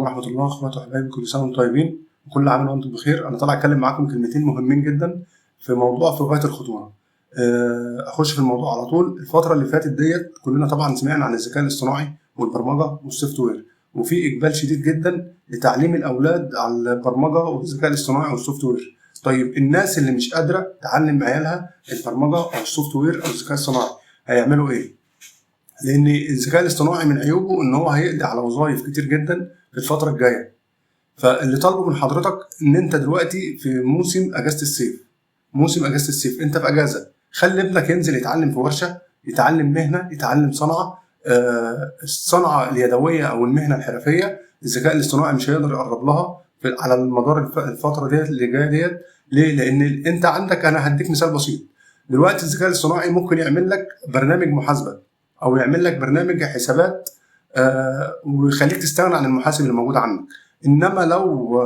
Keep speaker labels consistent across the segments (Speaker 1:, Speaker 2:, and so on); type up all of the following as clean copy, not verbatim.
Speaker 1: ورحمة الله. اخواتي وحبايبي، كل سنة وانتم طيبين وكل عام وانتم بخير. انا طالع اتكلم معاكم كلمتين مهمين جدا في موضوع في غاية الخطورة. اخش في الموضوع على طول. الفترة اللي فاتت ديت كلنا طبعا سمعنا عن الذكاء الاصطناعي والبرمجة وال software، وفي اقبال شديد جدا لتعليم الاولاد على البرمجة والذكاء الاصطناعي وال software. طيب الناس اللي مش قادرة تعلم عيالها البرمجة او ال software او الذكاء الصناعي هيعملوا ايه؟ لان الذكاء الاصطناعي من عيوبه ان هو هيقضي على وظائف كتير جدا في الفترة الجاية. فاللي طالبه من حضرتك ان انت دلوقتي في موسم اجازه الصيف، موسم اجازه الصيف انت في اجازه، خلي ابنك ينزل يتعلم في ورشه، يتعلم مهنة، يتعلم صنعه، الصنعة اليدوية او المهنة الحرفية. الذكاء الاصطناعي مش هيقدر يقرب لها على المدار الفترة ديت اللي جاية ديت. ليه؟ لان انت عندك، انا هديك مثال بسيط دلوقتي، الذكاء الاصطناعي ممكن يعمل لك برنامج محاسبه او يعمل لك برنامج حسابات ويخليك تستغنى عن المحاسب اللي موجود عندك. انما لو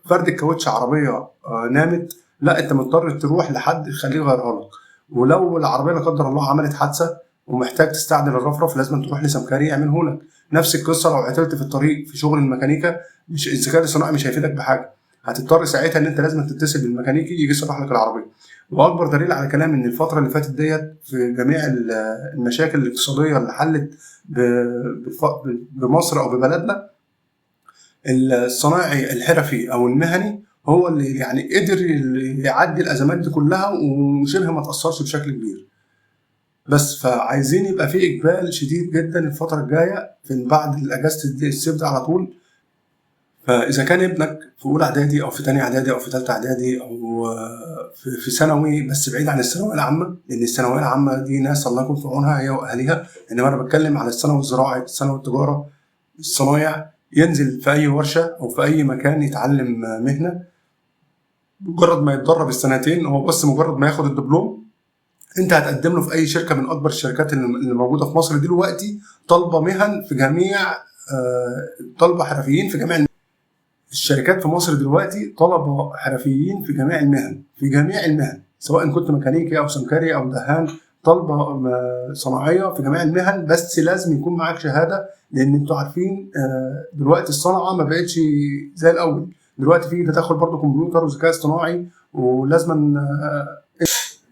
Speaker 1: فرد الكاوتش عربية نامت، لا انت مضطر تروح لحد يخليه يغيرها لك. ولو العربية لا قدر الله عملت حادثه ومحتاج تستعدل الرفرف، لازم تروح لسمكري يعمله لك. نفس القصة لو عطلت في الطريق في شغل الميكانيكا، مش الذكاء الاصطناعي مش هيفيدك بحاجة، هتضطر ساعتها ان انت لازم تتصل بالميكانيكي يجي يصلح لك العربية. واكبر دليل على كلامي ان الفترة اللي فاتت ديت في جميع المشاكل الاقتصادية اللي حلت بمصر او ببلدنا، الصناعي الحرفي او المهني هو اللي يعني قدر يعدي الازمات دي كلها وشبه ما تاثرش بشكل كبير. بس فعايزين يبقى في اقبال شديد جدا الفترة الجاية في بعد اجازه الصيف ده على طول. فاذا كان ابنك في اولى اعدادي او في ثانية اعدادي او في ثالثة اعدادي او في ثانوي، بس بعيد عن الثانوية العامة، لان الثانوية العامة دي ناس الله يكون في عونها هي واهاليها. انما انا بتكلم على الثانوي الزراعي، الثانوي التجارة، الصنايع، ينزل في اي ورشه او في اي مكان يتعلم مهنة. مجرد ما يتدرب السنتين، هو بس مجرد ما ياخد الدبلوم، انت هتقدم له في اي شركة من اكبر الشركات اللي موجودة في مصر دلوقتي، طالبه مهن في جميع طالبه حرفيين في جميع الشركات في مصر دلوقتي، طلبه حرفيين في جميع المهن، في جميع المهن، سواء كنت ميكانيكي او سمكري او دهان، طالبه صناعية في جميع المهن، بس لازم يكون معاك شهادة، لان انتوا عارفين دلوقتي الصنعة ما بقتش زي الاول. دلوقتي في تدخل برضه كمبيوتر وذكاء اصطناعي، ولازم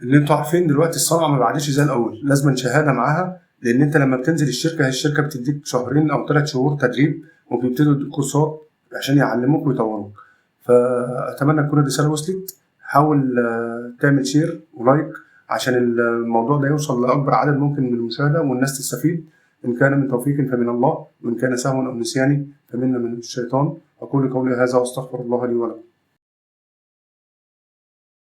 Speaker 1: اللي انتوا عارفين دلوقتي الصنعة ما بعدش زي الاول، لازم شهادة معاها، لان انت لما بتنزل الشركة، هي الشركة بتديك شهرين او 3 شهور تدريب، وبيبتدوا يدوك كورسات عشان يعلموك ويطوروك. فاتمنى تكون الرسالة وصلت. حاول تعمل share و like عشان الموضوع ده يوصل لاكبر عدد ممكن من المشاهدة والناس تستفيد. ان كان من توفيق فمن الله، وان كان سهوا او نسيان فمنا من الشيطان. اقول قولي هذا واستغفر الله لي ولكم.